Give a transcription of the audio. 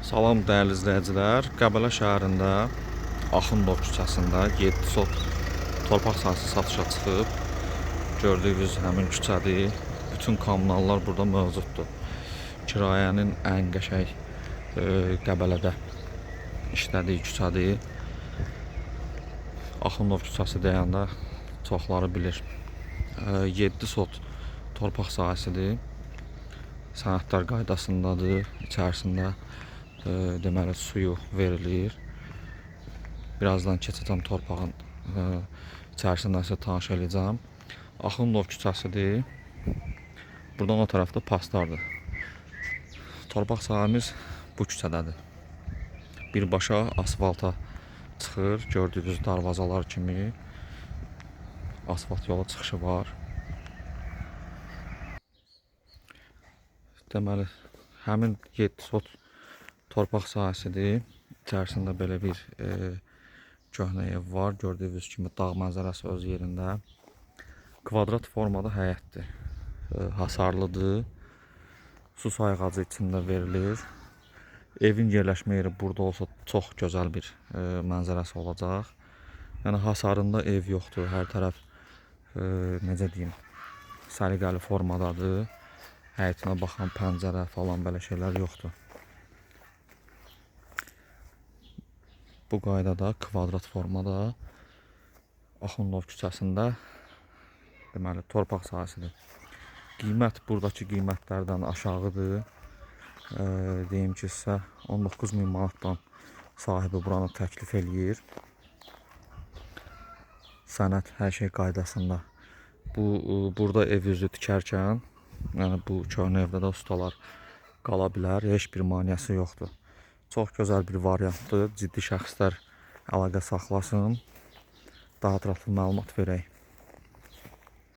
Salam dəyərli izləyicilər. Qəbələ şəhərində Axundov küçəsində 7 sot torpaq sahəsi satışa çıxıb. Gördüyünüz həmin küçədir. Bütün kommunallar burada mövcuddur. Kirayənin ən qəşəng Qəbələdə işlədiyi küçədir. Axundov küçəsi deyəndə çoxları bilir. 7 sot torpaq sahəsidir. Sənədlər qaydasındadır. İçərisində deməli suyu verilir. Birazdan keçəcəm torpağın içərisindən sizə tanış eləyəcəm. Axundov küçəsidir. Buradan o tərəfdə paslardır. Torpaq sahəmiz bu küçədədir. Birbaşa asfalta çıxır. Gördüyünüz darvazalar kimi asfalt yola çıxışı var. Deməli, həmin 7 sot torpaq sahəsidir. İçərisində belə bir köhnə ev var. Gördüyünüz kimi dağ mənzərəsi öz yerində. Kvadrat formada həyətdir. Hasarlıdır. Su sayğacı içində verilir. Evin yerləşmə yeri burada olsa çox gözəl bir mənzərəsi olacaq. Yəni hasarında ev yoxdur. Hər tərəf necə deyim, səliqəli formadadır. Həyətinə baxan pəncərə falan belə şeylər yoxdur. Bu qaydada kvadrat formada Axundov küçəsində deməli torpaq sahəsidir. Qiymət buradakı qiymətlərdən aşağıdır. Deyim ki, sizə 19 min manatdan sahibi buranı təklif eləyir. Sənəd hər şey qaydasında. Bu burada ev üzü tikərkən, yəni bu köhnə evdə də ustalar qala bilər. Heç bir maneəsi yoxdur. Çox gözəl bir variantdır. Ciddi şəxslər əlaqə saxlasın. Daha ətraflı məlumat verək.